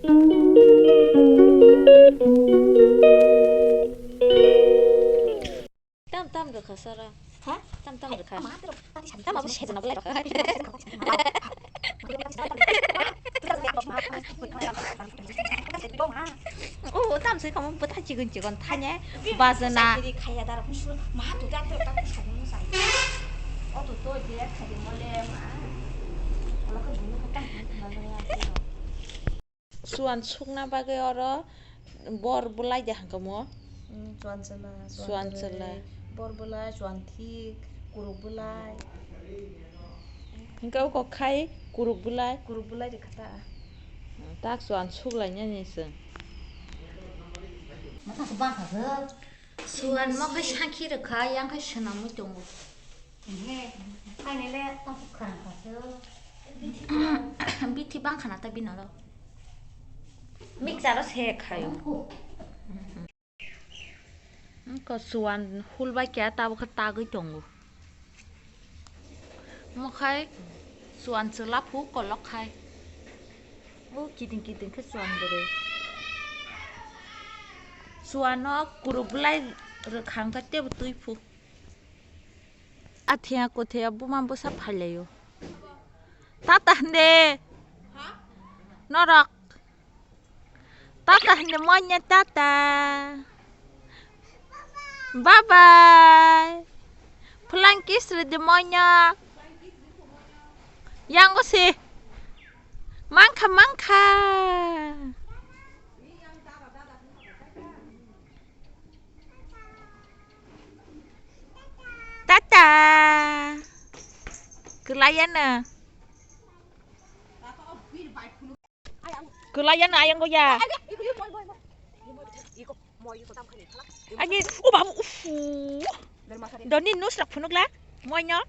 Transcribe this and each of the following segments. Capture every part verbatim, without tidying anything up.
Tam tam rwkha sara. Ha? Tam tam rwkha. Tam abo sejana belai rwkha. Oh, tam sui kamo bwtha chigon chigon thanya. Bajana. Kiri khaya dara kusur. Ma tu da tu ta kusur mo sai. O tu to je khadi mole ma. Ola ko bunu ko tam. Suan sukna bagwi oro bor bwlai de hangkamo. Mm, suan chwla, suan chwla. Bor bwlai, suan thik, kuruk bwlai. Hingke o kok khai kuruk bwlai. Kuruk bwlai de khata. Tak suan suklainani chwng. Suan mo khai sakhi rwkha, yang khai swnamwi tongo. Bithi bang khana ta bini oro. Mixer o se khayo. Ko suan hul bai khe tabuk khe tagwi tongo. Mo khai suan chwla phu kolok khai. O kiting kiting khe suan bwrwi. Suan no kuruk bwlai rwkha hwnkhe teibo twi phu. Athiya kothiya buma bwsa phailaio. Tata hwndi. Norok. Tata hwndi monya tata. Bye bye. Phulang kiss rwdi monya. Yang o si. Mangkha mangkha. Tata. Kwlaiya no. Kwlaiya no ayang go ya. Agi, o babu, ufu. Doni nus rak phunuk la. Moino.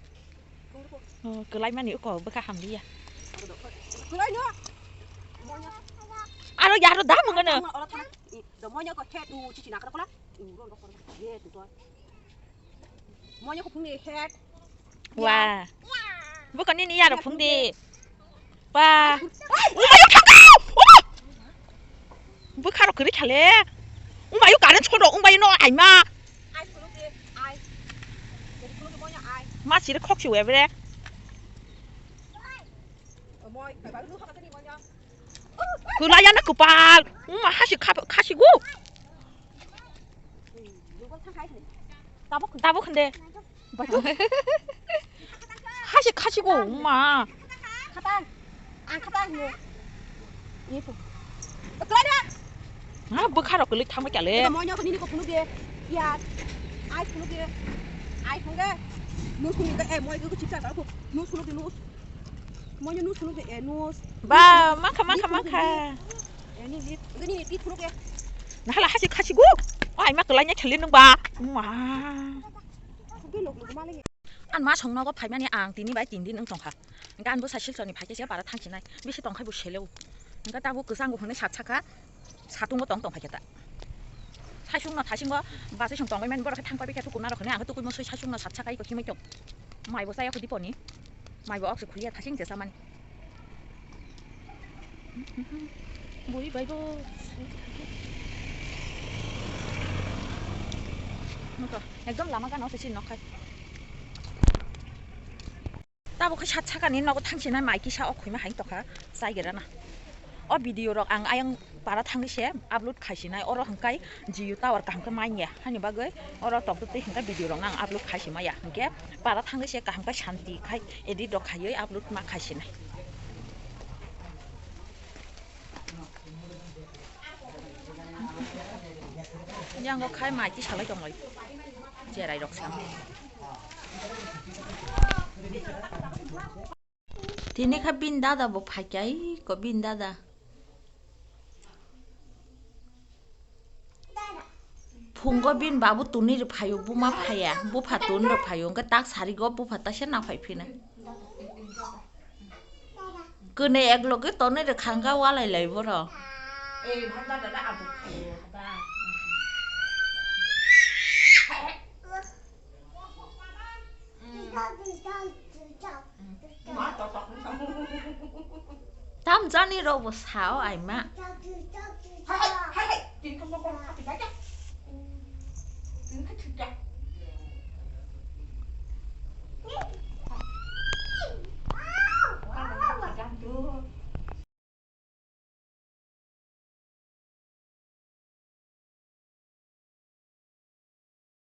Oh, kwlai mani uko bwkha hamliya. Aro ya, aro da mungano. Monya ko phungni head. Wa. Bukan ini ya phungdi. Ba. Bukharo kiri khale. Umbayo current chodo, umbayo no aima. Ai khuluk di, ai. Jadi khuluk di monya ai. Ma sire khok si webre. Moy, bai bai lu khok tani monya. Kwlaiya no kwpal. Wngma hasi khap-, khasi gu. Tabuk, tabuk hwnde. Hasi khasi gu wngma. Khatang. Ang khatang hwnde. Iye to. Kwlai da. Ha, bwkha rok kwlwi thangma kyale. Moy no nini ko phunuk de. Ya. Ai phunuk de. Ai phunuk de. Nus phunuk de. Eh, moy ko chipsa ta ko. Nus phunuk de nus. Moino nus phunuk de, eh, nus. Ba, mangkha, mangkha, mangkha. Eh, ni, ni, ni, ni, ni phunuk de. Nahala hasi khasi gu. O, ai ma kwlai nya khali nung ba. Ma. Be lok lok ma le. An ma song nogo phaimani ang tini bai tin din wng tongkha. Gan bo sa Silchar ni phai khe se para thang sinai. Bisi tongkhai bo seleo. Hingke tabuk kwchang bo hwnwi sat saka. Satung bo tong tong phai khe ta. Saichung no thasing bo bachai song tongbai mani borok khe thang pai khe tukuna rok hwnwi ang tukui mosoi saichung no sat saka iko khimai tong. Mai bo chaya kho diponi. Mai bo ok se khuya thasing je samani. Bui bai bo. Nokha ekdom lama gana se sin nokhai. Tabuk khe sat sakani nogo thang sinai mai kisa o khuima hai tokha chai gerana. O video rok ang ayang para thangwi se upload khai sinai, oro hwnkhe Jio tower kaham khe manya hani bagwi oro tongtwtwi hwnkhe video rok no ang upload khai simaya, hwnkhe para thangwi se kaham khe santi khai edit rok khaiwi upload ma khai sinai. Yango khai mai tisalai tonglai cherai rok sam. Tini kha bini dada bo phaikha, iko bini dada. Phungo bini babu tunui rw phaio, buma phaiya, bupha tun rw phaio, hwnkhe tak sarigo bupha taisa naphai phina. Kwnwi ek loge tonwi rwkha hwnkha walai lai borok. Tam jani rok bo sao aima. Hai, hai, hai, hai, tini kok kok kok kok kok. Tini kok kok kok.